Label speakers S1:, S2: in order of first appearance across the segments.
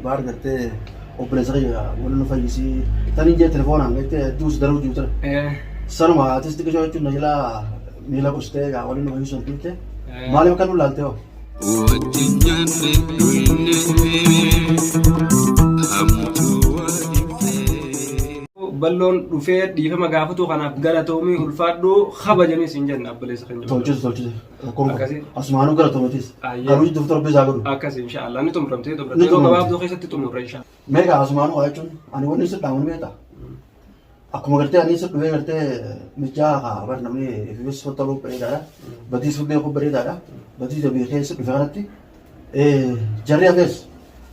S1: Baar gartee obboleessa kiyya wal nu fayyisii taniin jee telefoonaan gartee hedduu si daruu jiru ture. Sanuma atis xiqqishoo jechuun na jalaa miila qustee egaa waliin nu fayyisuu hin dhiifte. Maaliif akka nu laaltee hoo?
S2: Wajjin nyaanne dhuyne hamtuu waa dhiifne.
S3: Balloon dhufee dhiifama gaafatuu kanaaf galatoomii ulfaadhu kabajamii siin jenna obboleessa keenya.
S1: Tolchisu tolchisu. Rakkoon qabu.
S3: Akkasii.
S1: Asumaanuu galatoometis.
S3: Ayyee.
S1: Garuu jidduu torba isaa godhu.
S3: Akkas inshaallah ni xumuramtee
S1: Ni
S3: xumuramte yeroo
S1: xumuramte.
S3: gabaabduu keessatti xumurra inshaallah.
S1: Meeqa asumaanuu haa jechuun ani wanni si dhaamu ni beekta. Akkuma gartee ani si dhufee gartee mijaa haa bar namni ifis toluu bareedaadha. Badiis beekuu bareedaadha. Badiis beekee si dhufe kanatti jarri hafees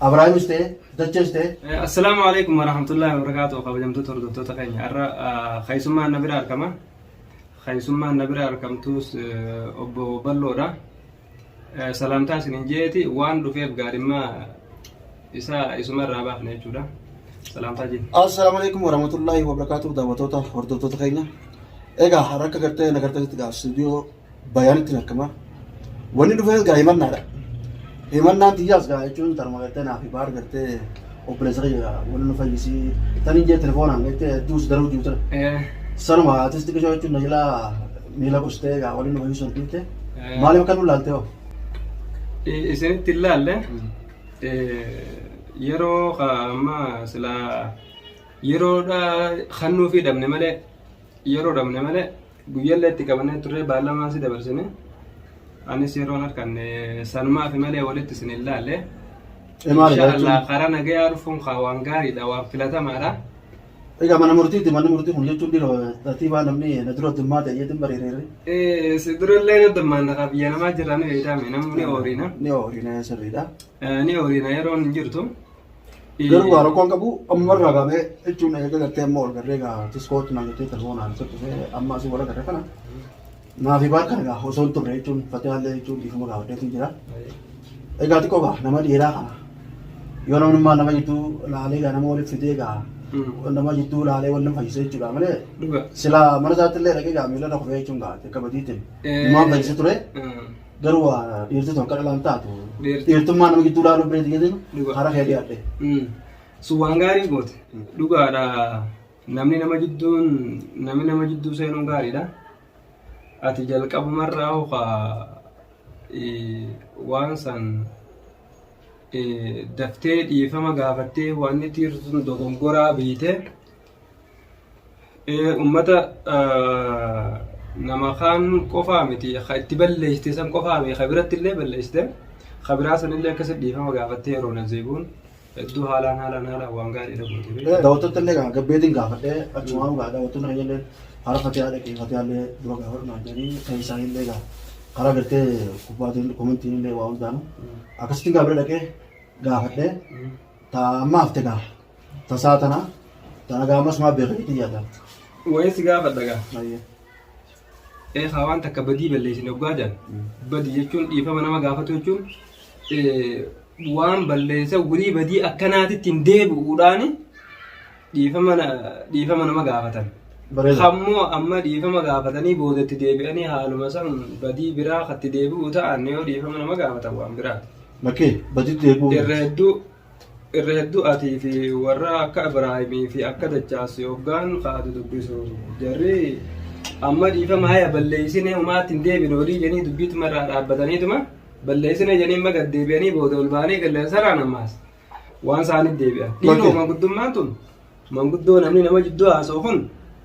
S1: Abraahimis ta'e Dachees ta'e
S3: Assalaamu alaikum warahmatullahi wabarakatuh kabajamtoota hordoftoota keenya har'a keessummaan na bira argama. Keessummaan na bira argamtus obbo Balloodha. Salaamtaa isinin jeeti waan dhufeef gaarimmaa isaa isuma irraa baafna jechuudha. Salaamtaa jenna.
S1: Assalaamu alaikum warahmatullahi wabarakatuh daawwattoota hordoftoota keenya. Egaa har'a akka gartee na gartanitti gaa istuudiyoo bayaanitti argama. Wanni dhufees gaa himannaadha. Himannaan tiyyaas gaa jechuun tarma gartee naa fi baar gartee obboleessa kiyya wal nu fayyisii taniin jee telefoonaan gartee hedduu si daruu jiru ture. Sanuma atis xiqqishoo jechuun na jalaa miila qustee gaa waliin nu fayyisuu hin dhiifte. Maaliif akka nu laaltee hoo?
S3: Isinitti hin laalle yeroo amma silaa yeroodha kannuufii dhabne malee yeroo dhabne malee Guyyallee itti qabannee turre baallamaa si dabarsine. Anis yeroon harkanne sanumaafi malee walitti isin hin laalle.
S1: Ee maali
S3: Insha Allah
S1: jechuun?
S3: karaa nagayaa dhufuun kaa waan gaariidha waan filatamaadha.
S1: Egaa mana murtiiti manni murtii kun jechuun dhiiroo tartiibaa namni na dura dummaa ta'e jeetiin bariireerri.
S3: Si durallee ni dammaanna kaa biyya namaa jirra ni beektaame namni ni ooriina.
S1: Ni ooriina sirriidha.
S3: Ni ooriina yeroon hin jirtu.
S1: Garuu waa rakkoon qabu ammarraa gaamee jechuun eega gartee amma ol garree gaa tiskootti naan jettee telefoonaan isa dhufee amma asii wal agarre kana naafi baar kana gaa osoo hin turre jechuun fatihaallee jechuun dhiifama gaafadheetiin jira. Egaa xiqqoo gaa nama dhiiraa kana yoo namnummaa nama jidduu laalee gaa nama walitti fidee gaa nama jidduu laalee wal nama fayyisee jechuudha malee
S3: Dhuga.
S1: silaa mana isaatti illee dhaqee gaa miila irra kufee jechuun gaa akka badiitiin numaan fayyisee ture. Garuu waa dhiirti tokko dhalaan taatu
S3: Dhiirti.
S1: dhiirtummaa nama gidduu laaluu bireeti jedhin
S3: Dhuga.
S1: karaa kee dhiyaadhe.
S3: Sun waan gaarii goote. Dhugaadha. Namni nama jidduun namni nama jidduu seenuun gaariidha. Ati jalqabumarraa hokaa waan san daftee dhiifama gaafattee waan itti jirtu sun dogongoraa beeyte Ummata nama kaan qofaa miti ka itti balleessite san qofaa miti ka biratti illee balleessite ka biraa san illee akkasi dhiifama gaafattee yeroo na zeebuun hedduu haalaan haalaan haalaan waan gaariidha goote beektaa.
S1: Daawwattoota illee gaa gabbeetiin gaafadhee achumaan gaa daawwattoonni keenya illee karaa fatiyaa dhaqee fatiyaa illee dura gaafadhu naan jedhanii keessaa illee gaa karaa gartee kubbaatiin komentiin illee waa hundaanu akkasitti gaa bira dhaqee gaafadhee taa amma hafte gaa Tasaa tana tana gaa ammas maa beeka jettee yaadda.
S3: Wayii si gaafadha gaa.
S1: Baay'ee.
S3: Ee haa waan takka badii balleessine oggaa jedhan. Badii jechuun dhiifama nama gaafatu jechuun waan balleessa wilii badii akkanaatitti hin deebi'uudhaani dhiifama dhiifama nama gaafatan.
S1: Bareeda.
S3: Kammoo amma dhiifama gaafatanii boodatti deebi'anii haaluma san badii biraa katti deebi'u ta'an yoo dhiifama nama gaafatan waan biraati.
S1: Lakkee badiitti deebi'uu.
S3: Irra hedduu Irra hedduu atii fi warra akka Ibraahimii fi akka Dachaas hoggaan kaatu dubbisu. Jarri amma dhiifama haya balleessinee umaatti hin deebinu olii jedhanii dubbiituma irraa dhaabbataniituma balleessinee jedhanii imma gad deebi'anii booda ol ba'anii qilleensarraan ammaas waan isaanitti deebi'an. Dhiiroo manguddummaan tun Manguddoo namni nama jidduu haasa'u kun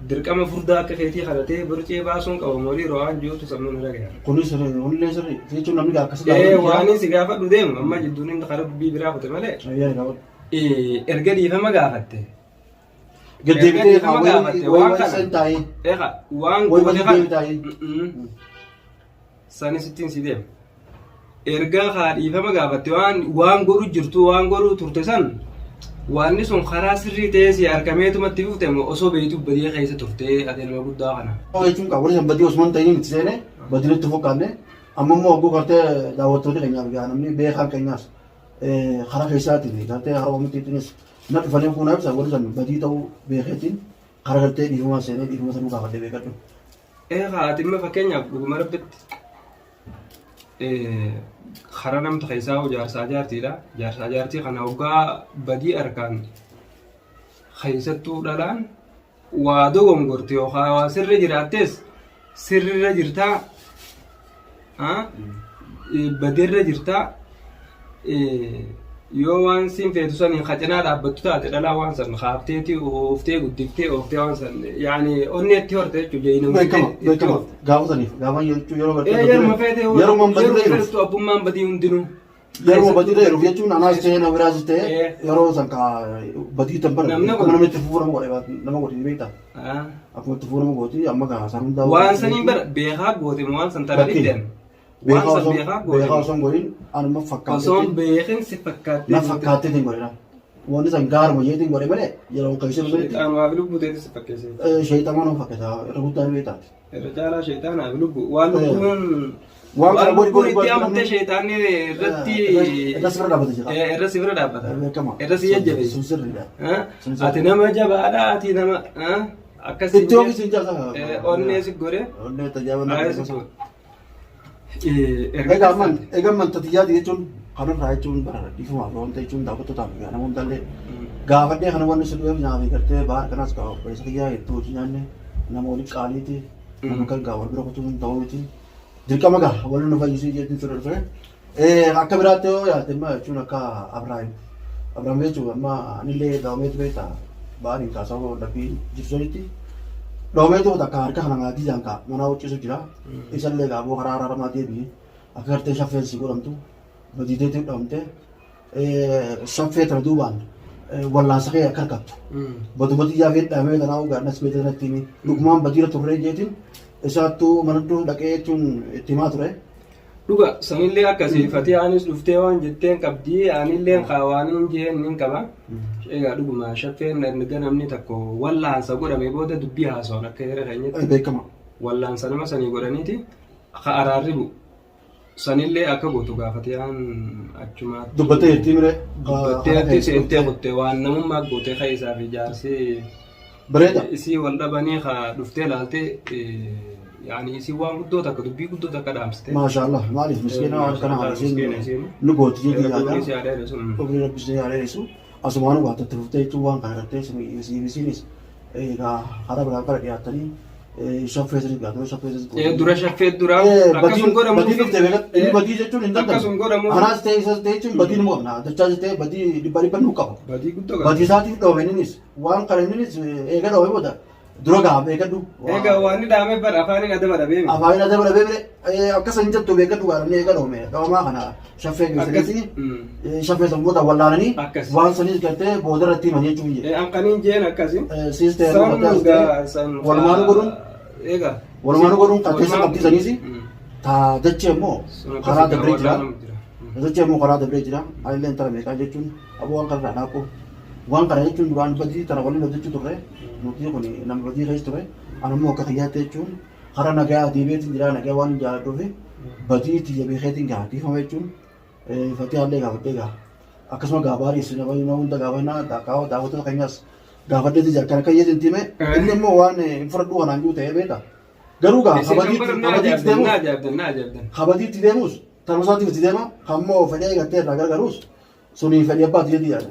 S3: dirqama furdaa akka keetii kana ta'ee borcee baasuun qaba moo dhiiroo waan jirutu sammuu na dhagaya.
S1: Kunis sirrii kunillee sirrii jechuun namni akkasii
S3: Ee
S1: gaafatu jira.
S3: waan si gaafadhu deemu amma jidduun inni karaa dubbii biraa kute malee
S1: Ayyaa gaafadhu.
S3: erga dhiifama gaafatte.
S1: Gad
S3: Erga
S1: deebitee
S3: dhiifama gaafatte
S1: wayi
S3: waan
S1: wayi
S3: kana.
S1: san taa'ee.
S3: Eeqa waan
S1: Wayi
S3: goote
S1: wayi
S3: kana.
S1: deebi taa'ee.
S3: Mm-mm. Sanis ittiin si deema. Ergaa kaa dhiifama gaafatte waan waan godhu jirtu waan godhu turte san waanni sun karaa sirrii ta'ee si argameetuma itti fufte moo osoo beektu badii keessa turte ati nama guddaa kana.
S1: Jechuun qaba warri san badii osoo hin ta'in itti seene badii nutti fakkaanne amma immoo hogguu gartee daawwattoonni keenyaaf gaa namni beekaan keenyaas karaa keessaatiin gartee karaa oomishtiitiinis na dhufanii kun ibsa warri san badii ta'uu beekeetiin karaa gartee dhiifama seenee dhiifama sanuu gaafadhee beekadhu.
S3: Ee haa ati immoo fakkeenyaaf dhuguma rabbitti Karaa namta keessaa hoo jaarsaa jaartiidha. Jaarsaa jaartii kana hoggaa badii harkaan keessattuu dhalaan waa dogongorte yookaan waa sirri jiraattes sirrirra jirtaa badirra jirtaa yoo waan siin feetu saniin ka cinaa dhaabbattu taate dhalaa waan san kaafteeti ooftee guddiftee ooftee waan san yaani onneetti horte jechuudha jeeyina
S1: Beekama beekama gaafa saniif gaafa jechuun yeroo gartee
S3: Yeruma feete
S1: yeruma badirra
S3: yeruma
S1: jiruuf
S3: feetu abbummaan badii hundinuu.
S1: yeruma badirra jiruuf jechuun anaas ta'ee nama biraas ta'ee yeroo san ka badii tan bara
S3: Namni
S1: akkuma namni itti fufuu nama godhe nama godhe ni beekta akkuma itti fufuu nama gooti amma gaa san hundaa
S3: Waan saniin bara beekaa goote moo waan san tara
S1: Bakki.
S3: dhibdeen. Waan
S1: beekaa
S3: san
S1: osoo
S3: beekaa goote
S1: beekaa
S3: moo?
S1: osoo hin godhin anuma
S3: Osoo hin
S1: fakkaatteetiin
S3: beekin si fakkaattee
S1: na
S3: goote.
S1: fakkaatteetiin godhe wanni san gaaruma jeetiin godhe malee yeroo keessa sanitti
S3: Sheexaanumaa fi lubbuu teetis si fakkeesse.
S1: sheexamaa nama fakkaata irra guddaa ni beektaati.
S3: Irra caalaa sheexaanaa fi lubbuu. Waan lubbuun
S1: Waan kana
S3: waan
S1: godhi
S3: lubbuun
S1: godhi
S3: itti
S1: godhi
S3: amantee
S1: namni
S3: sheexaanni irratti
S1: irra si bira dhaabbate jira.
S3: Irra si bira dhaabbata.
S1: Beekama.
S3: Irra si jajjabeessa.
S1: Sun sirriidha. Sun
S3: Ati
S1: sirriidha.
S3: nama jabaadha ati nama akkasii
S1: Itti ofi siin jaasa.
S3: Onnee si godhe.
S1: Onnee tajaajila
S3: Ayee si godhe. Erga
S1: Egaa amman egaa amman tatiyyaati jechuun kanarraa jechuun bara dhiifumaaf wanta jechuun daawwattootaaf egaa nama hundallee gaafadhee kana wanni si dhufeef nyaafii gartee baar kanaas gaa obboleessa kiyyaa hedduu hojii nyaanne nama waliin qaaliiti nama kan gaa wal bira kutuun hin ta'uu miti dirqama gaa waliin nu fayyisuu jechuun sirra dhufe. Akka biraatti yoo yaadde immoo jechuun akka Abrahaam Abrahaam jechuun amma anillee daawameetu beektaa baariin kaasaa labbii jirtu sanitti daawameetu takka harka kana maatii jaan kaa manaa hojjetu jira. Isallee gaa boo karaa araaramaa deebi'i akka gartee shaffeen si godhamtu badiiteetti dhabamte shaffee tana duubaan wallaansa kee akka harkattu. Baduma xiyyaa fi dhabamee tanaa ugaa nas beekte sanatti himi. Dhugumaan badiira turree jeetiin isaattuu manaddu dhaqee jechuun itti himaa ture.
S3: Dhuga sanillee akkasii fatiyaanis dhuftee waan jetteen qabdi anillee kaa waan hin jeen nin qaba. Egaa dhuguma shaffeen erga namni tokko wallaansa godhame booda dubbii haasawan akka heera keenyatti.
S1: Beekama.
S3: Wallaansa nama sanii godhaniiti ka araarri bu'u sanillee akka gootu gaafatiyaan achumaatti
S1: Dubbattee jirtii mire.
S3: Dubbattee atti seentee kutte waan namummaa gootee ka isaa fi jaarsi
S1: Bareeda.
S3: Isii wal dhabanii ka dhuftee laaltee yaani isii waan guddoo takka dubbii guddoo takka dhaamsite.
S1: Maasha Allah maaliif miskiina waan kana
S3: Maasha Allah, miskiina
S1: isiin
S3: isiin.
S1: nu gooti jedhee
S3: Rabbiin
S1: yaada.
S3: isii haa dheeressu.
S1: Obni rabbi isin haa dheeressu. Asumaan waa itti fuftee jechuun waan kana gartee isin isinis egaa karaa biraan kana dhiyaattanii shaffee sirrii dhiyaatanii shaffee sirrii
S3: Dura shaffee dura akkasum godhamu.
S1: Badii dhuftee beekatti inni badii jechuun hin danda'amu.
S3: Akkasum godhamu.
S1: Anaas ta'e isas ta'e jechuun badii numa qabna. Dachaas ta'e badii dhibba dhibba nu qaba.
S3: Badii guddoo qaba.
S1: Badii isaatiif dhoome innis waan kana innis eega dhoome booda dura gaa beekadhu.
S3: Egaa waan inni dhaamee bara afaaniin adaba dhabee miti.
S1: Afaaniin adaba dhabee bire akkasa hin jettu beekadhu gaa namni eega dhoome dhoomaa kana shaffee
S3: Akkas.
S1: geessanii shaffee san booda wallaananii
S3: Akkas.
S1: waan sanis gartee booda irratti himan jechuun jedhe.
S3: An kaniin jeen akkasi.
S1: Siis ta'e
S3: San
S1: mataa
S3: gaa san.
S1: Walumaanuu godhuun
S3: Egaa.
S1: walumaanuu godhuun kan keessa
S3: Walumaan-
S1: qabdii saniisi taa dachee immoo
S3: Sun akkasi
S1: karaa
S3: gaa
S1: dabree jira.
S3: wallaanamu jira.
S1: Dachee immoo karaa dabree jira. Anillee intala meeqaa jechuun aboo waan kanarraa dhaaqu. Waan kana jechuun duraan badii tana waliin hojjechuu turre. Nuti kun nama badii keessa ture. Ani immoo akka kiyyaatti jechuun karaa nagaa deebi'eetiin jira nagaa waan jaalladhuuf badii tiyya beekeetiin gaa dhiifama jechuun fatihaallee gaafadhee gaa. Akkasuma gaa baariis nama hunda gaafannaa daawwattoota keenyaas gaafadheetii jira. Kan akka yeetiin time inni immoo waan hin fudhadhuu kanaan jiru ta'ee beeka. Garuu gaa
S3: Isin kan bara na
S1: kabadiitti
S3: ajaa'ibdan na
S1: deemuus
S3: ajaa'ibdan na ajaa'ibdan.
S1: kabadiitti deemuus tarmusaatiif itti deema kan immoo fedhee gartee irraa gargaaruus suni fedhii abbaati jedhii yaada.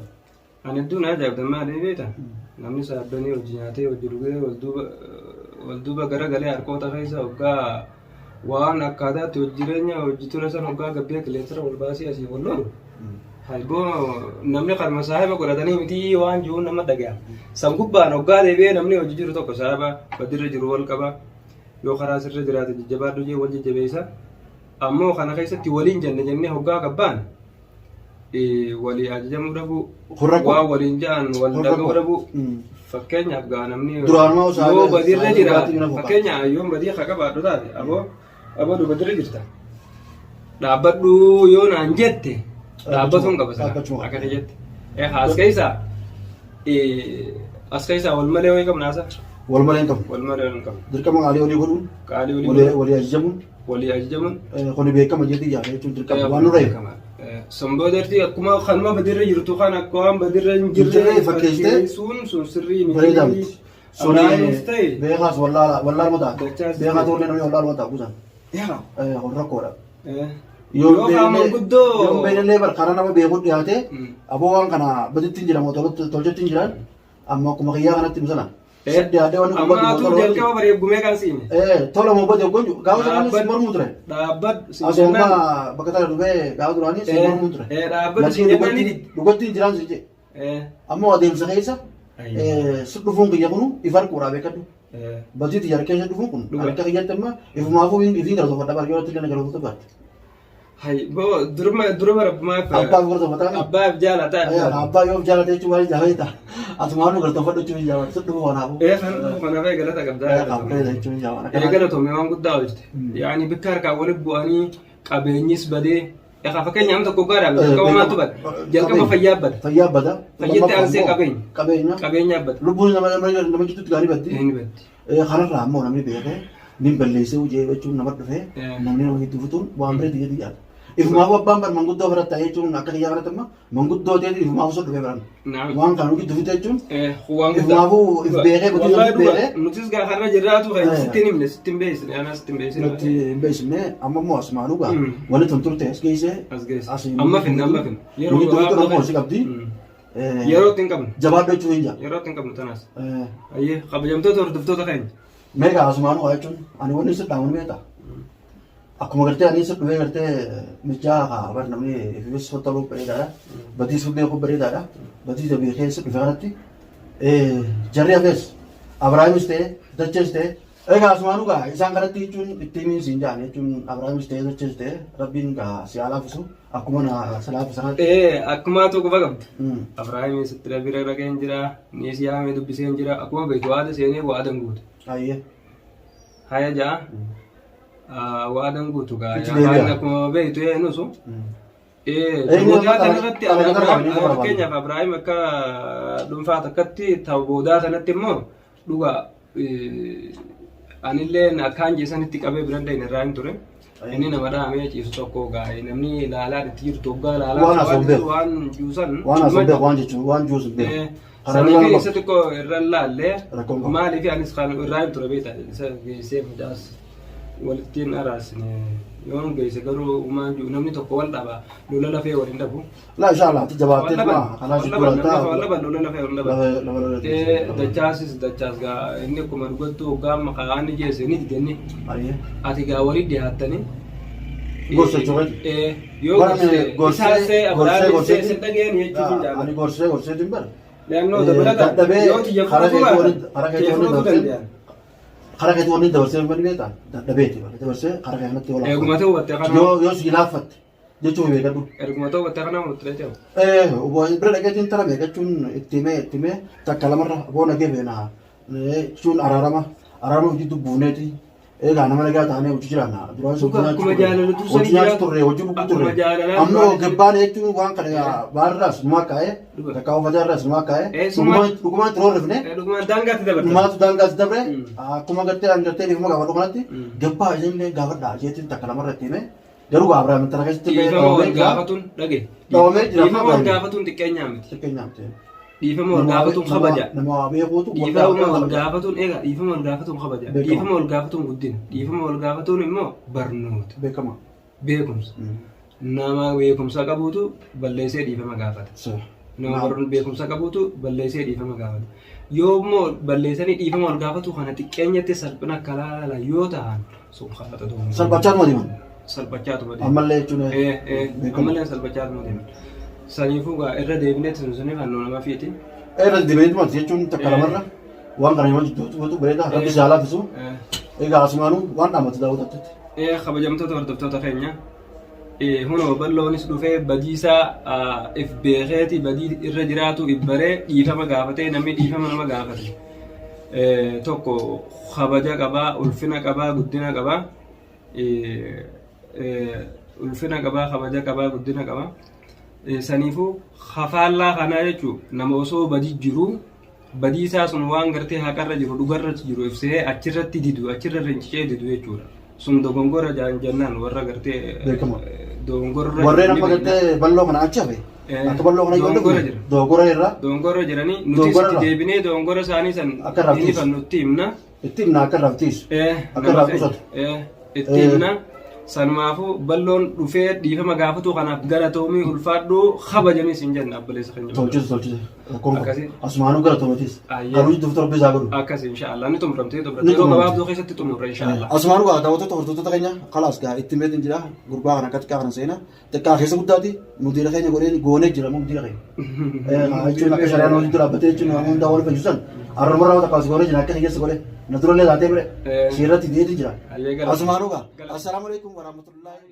S3: Ani hedduu na ajaa'ibdan maali beekta? Namni saabbanii hojii nyaatee hojii dhugee wal duuba wal duuba garagalee harkoota keessa hoggaa waan akkaataatti hojii jireenya hojii ture san hoggaa gabbee qilleensarra wal baasii asii wal lolu. Haiboo namni kanuma saahiba godhatanii miti waan jiru nama dhagaya. San gubbaan hoggaa deebi'ee namni hojii jiru tokko saahiba badirra jiru wal qaba. Yoo karaa sirra jiraate jajjabaadhu jee wal jajjabeessa. Ammoo kana keessatti waliin jenne jennee hoggaa gabbaan walii ajajamuu dhabuu
S1: Kun rakkoo.
S3: waan waliin ja'an wal
S1: Kun
S3: dhaga'uu
S1: rakkoo.
S3: dhabuu fakkeenyaaf gaa namni
S1: Duraanumaa osoo
S3: yoo badirra
S1: saahiba
S3: jiraate
S1: dhugaatii bira foqa.
S3: fakkeenyaaf yoo badii haa qabaadhu taate aboo aboo du badirra jirta dhaabbadhu yoo naan jette dhaabbatuun qaba sana
S1: Dhaabbachuu qaba.
S3: akkana jette as keessaa as keessaa wal malee wayii qabna asa
S1: Wal malee hin qabu.
S3: wal malee hin qabnu
S1: Dirqama qaalii olii godhuun
S3: qaalii olii
S1: walii walii ajajamuun
S3: walii ajajamuun
S1: kuni beekama jeetii yaada jechuun dirqama waan nurra jiru.
S3: Sanboodarti akkuma kanuma badirra jirtu kan akka waan badirra hin jirre
S1: Jirre fakkeessitee
S3: fakkeessuun sun sirrii miti.
S1: Bareedaa miti. Suni
S3: Abraahimis ta'e
S1: beekaas wallaala wallaaluma ta'a.
S3: Dachaas
S1: Beekaa
S3: ta'e.
S1: ta'ullee namni wallaaluma ta'a kuusan.
S3: Yaa.
S1: Kun rakkoodha. Yoo
S3: Yoo kaa manguddoo
S1: Yoo beelellee bar karaa nama beekuu dhiyaate aboo waan kana baditti hin jiramu tolchetti hin jiran amma akkuma kiyyaa kanatti misala. Dhiyaatee waan
S3: Amma atuu jalqaba bareeggumee kan siime.
S1: Tola moo bade gonju gaafa sana si mormuu ture.
S3: Dhaabbadhu si
S1: Asuma
S3: jennaan.
S1: bakka tana dhufee gaafa duraanii si mormuu ture.
S3: Dhaabbadhu si jennaan ni didde.
S1: Dhugatti hin jiraan si jee. Ammoo adeemsa keessa si dhufuun kiyya kunu if arguudhaa beekadhu. Badii xiyyaara keessa dhufuun kun harka kiyyatti amma ifumaafuu ifiin galatoofadha baay'ee irratti illee na galatoofata baate.
S3: Hay boo duruma duruma rabbumaaf.
S1: Abbaaf galatooffataa.
S3: Abbaaf jaalataa.
S1: Abbaa yoo jaalate jechuun waan jaalata. Atumaan nu galatoofadhu jechuun jaalata. Si dhufu kanaafuu.
S3: Ee kan dhufu kanaaf galata qabdaa.
S1: Qabdee jechuun jaalata.
S3: Ee galatoomee waan guddaa hojjete. Yaani bikka harkaan walitti bu'anii qabeenyis badee. Egaa fakkeenya nama tokko gaadhaan jalqaba maaltu bada? Jalqaba fayyaa bada.
S1: Fayyaa bada.
S3: Fayyatti aansee qabeenya.
S1: Qabeenya.
S3: Qabeenya bada.
S1: Lubbuun nama nama jidduutti gaarii baddi.
S3: Inni baddi.
S1: Kanarraa ammoo namni beekee nin balleessee hojii jechuun nama dhufee namni nama gidduu fituun waan bira biyya biyyaadha. Ifumaafuu abbaan bar manguddoo bira ta'ee jechuun akka kiyyaa kanatti amma manguddoo ta'ee ifumaafuu sun dhufee baran. Waan kana gidduu fite jechuun
S3: Waan guddaa.
S1: ifumaafuu if beekee guddina
S3: Wallahi
S1: if
S3: dhuga
S1: beekee
S3: nutis gaa har'a jirraatu kan sitti hin himne sitti hin beeksisne anaa sitti hin beeksisne.
S1: nutti hin beeksifne amma immoo asumaanuu gaa wanni tun turte as geessee
S3: As geesse.
S1: asii
S3: Amma finne amma finne.
S1: Yeroo gidduu fituun ammoo si qabdi.
S3: Yeroo itti hin qabnu.
S1: Jabaadhu jechuun hin jaa.
S3: Yeroo itti hin qabnu tanaas. Ayyee kabajamtoota hordoftoota keenya.
S1: Meeqa asumaanuu haa jechuun ani wanni si dhaamu ni beektaa. Akkuma gartee ani si dhufee gartee mijaa haa bar namni ifis toluu bareedaadha. Badii sun beekuu bareedaadha. Badii dabii keessa dhufe kanatti jarri hafees Abrahaamis ta'e Dachees ta'e egaa asumaanuu gaa isaan kanatti jechuun itti himiin siin jaan jechuun Abrahaamis ta'e Dachees ta'e rabbiin gaa si haa laafisu akkuma na si laafisa kanatti.
S3: Akkuma atu quba qabdu. Abrahaamiin sitti bira dhaqeen jira, ni si yaamee dubbiseen jira, akkuma beektu waada seenee waadan guutu.
S1: Ayyee.
S3: Haya ja'a. Waadan guutu gaa.
S1: Itti deebi'a.
S3: Afaan akkuma beektu eenyusu.
S1: Eenyu
S3: Boodaa
S1: amma
S3: kanarratti
S1: xalayaa
S3: Abrahaam
S1: qabanii barbaadu.
S3: fakkeenyaaf Abrahaam akka dhuunfaa takkatti ta'u boodaa sanatti immoo dhugaa anillee akkaan jeesanitti qabee biran dhayne irraa hin ture. Inni nama dhahamee ciisu tokko gaa namni ilaalaa itti jirtu hoggaa ilaalaa
S1: Waan haasa'u hin beeku.
S3: waan juusan
S1: Waan haasa'u hin beeku waan jechuun waan juusu hin beeku. Kana
S3: Sanii
S1: irraa
S3: fi
S1: nama
S3: isa xiqqoo irra laallee
S1: Rakkoon qabu.
S3: maaliif anis kan irraa hin ture beekta isa geessee mucaas walitti hin araarsine yoon geesse garuu uumaan jiru namni tokko wal dhaba lola lafee wal hin dhabu.
S1: Laa inshallah ati jabaattee
S3: Wal dhaban
S1: tuma kanaa
S3: wal
S1: si
S3: dhaban namni
S1: durataa
S3: wal dhaban lola lafee wal dhaban.
S1: lafa lola
S3: Dachaasis dachaas gaa inni akkuma dhugattu hoggaa amma kaa'aan ni geesse ni dide inni
S1: Ayyee.
S3: ati gaa walii dhiyaattanii.
S1: Gorsa jechuudha.
S3: Yoo
S1: Bara
S3: gorse
S1: gorsee
S3: isaasee
S1: gorsee
S3: Abrahaamisee
S1: gorsee
S3: sin dhageen jechuun hin
S1: ani
S3: jaalladhu.
S1: gorsee gorseetiin bara.
S3: Leannoo dabalataan
S1: Dadhabee
S3: yoo xiyya
S1: karaa
S3: fudhatu
S1: keetii
S3: baatan
S1: waliin karaa
S3: xiyya
S1: keetii waliin
S3: fudhatu
S1: dabarsee
S3: danda'an.
S1: karaa keetii waliin dabarsee hin beektaa dadhabeeti bara dabarsee karaa kee kanatti yoo
S3: Eeguma ta'u hubatte kana
S1: yoo yoo si laaffatte jechuun beekadhu.
S3: erguma ta'u hubatte kana hubatte ta'u.
S1: Bira dhaqeetiin tara beekachuun itti himee itti himee takka lamarra boona gee beena jechuun araarama araarama hojii dubbuuneeti Egaa nama nagaa taanee hojii jiraanna. Duraan
S3: Dhugaa,
S1: hojii
S3: akkuma jaalala dursanii
S1: hojii nyaachuu
S3: jiraatu.
S1: turre hojii dhuguu
S3: Akkuma
S1: turre.
S3: jaalalaa
S1: Ammoo
S3: duraan
S1: gabbaan jechuun waan kana baarraas numaa kaa'ee
S3: Dhugaa.
S1: takka uffata irraas numaa kaa'ee
S3: Eh, suma-
S1: dhugumaan itti roorrifne
S3: Dhugumaan daangaatti dabarta.
S1: numaatu daangaatti dabre
S3: Mm.
S1: akkuma gartee an gartee dhiifama gaafadhu kanatti
S3: Mm.
S1: gabbaa isinillee gaafadhaa jeetiin takka lamarra itti hime garuu Abrahaam tana keessatti illee
S3: Dhiifama wal
S1: dhoowwamee jira.
S3: gaafatuun dhage.
S1: Dhoowwamee jira.
S3: Dhiifama wal gaafatuun xiqqeenyaa miti.
S1: Xiqqeenyaa miti.
S3: Dhiifama wal gaafatuun kabaja.
S1: Nama waa beekuutu wal
S3: Dhiifama wal
S1: gaafatu.
S3: gaafatuun egaa dhiifama wal gaafatuun kabaja.
S1: Beekama.
S3: Dhiifama wal gaafatuun guddina. Dhiifama wal gaafatuun immoo barnoota.
S1: Beekama.
S3: Beekumsa. Nama beekumsa qabuutu balleessee dhiifama gaafata. Nama beekumsa qabuutu balleessee dhiifama gaafata. Yoo immoo balleessanii dhiifama wal gaafatu kana xiqqeenyatti salphina akka laala yoo ta'an sun haala ta'uu.
S1: Salphachaatuma deeman.
S3: Salphachaatuma deeman.
S1: Ammallee jechuun.
S3: Ammallee salphachaatuma deeman. Saniifuu gaa irra deebineetti sun suniif hannuu nama fiiti.
S1: Irra deebineetuma jechuun takka lamarra waan kana yoo jidduutu bareeda rabbi si haa laaffisu. Egaa asumaanuu waan dhaammatu daawwatatti.
S3: Kabajamtoota hordoftoota keenya hunoo bal'oonis dhufee badiisaa if beekeeti badii irra jiraatu if baree dhiifama gaafatee namni dhiifama nama gaafate tokko kabaja qabaa ulfina qabaa guddina qabaa ulfina qabaa kabaja qabaa guddina qabaa saniifuu hafaallaa kanaa jechuun nama osoo badii jiruu badii isaa sun waan gartee haqarra jiru dhugarra jiru ibsee achirratti didu achirra rincicee didu jechuudha. Sun dogongora jaan jennaan warra gartee
S1: Beekama.
S3: dogongorra
S1: Warreen
S3: jiranii
S1: amma
S3: beekna.
S1: gartee balloo kana achi hafe. Akka balloo kana yoo
S3: Dogongora
S1: dhufne
S3: jira.
S1: dogongora irra
S3: Dogongora jiranii nuti
S1: Dogongora
S3: itti
S1: irra.
S3: deebinee dogongora isaanii san
S1: Akka irraa
S3: inni
S1: tiisu.
S3: fan nutti himna.
S1: itti himna akka irraa tiisu. Akka
S3: Nama
S1: irraa
S3: keenya.
S1: qusatu.
S3: Itti himna. Sanumaafuu balloon dhufee dhiifama gaafatuu kanaaf galatoomii ulfaadhuu kabajamii siin jenna obboleessa keenya.
S1: Tolchite tolchite. Rakkoon qabu.
S3: Akkasii.
S1: Asumaanuu galatoomatis.
S3: Ayyee.
S1: Kan hojii dhuftu rabbi isaa godhu.
S3: Akkas inshaallah ni xumuramte
S1: Ni
S3: xumuramte yeroo
S1: xumuramte.
S3: gabaabduu keessatti xumurra inshaallah.
S1: Asumaanuu gaa daawwattoota hordoftoota keenya kalaas gaa itti meetiin jira gurbaa kana akka xiqqaa kana seena xiqqaa keessa guddaati mudiira keenya godhee goonee jira moo mudiira keenya. Jechuun akka shari'aan hojii dura dhaabbatee jechuun waan hundaa wal fayyisusan har'umarraa takka as goonee jira akka kiyyeessa godhee na durallee taatee bire siirratti deetii jira.
S3: Ayyee galatoomii.
S1: Asumaanuu gaa assalaamu alaikum warahmatullaahi.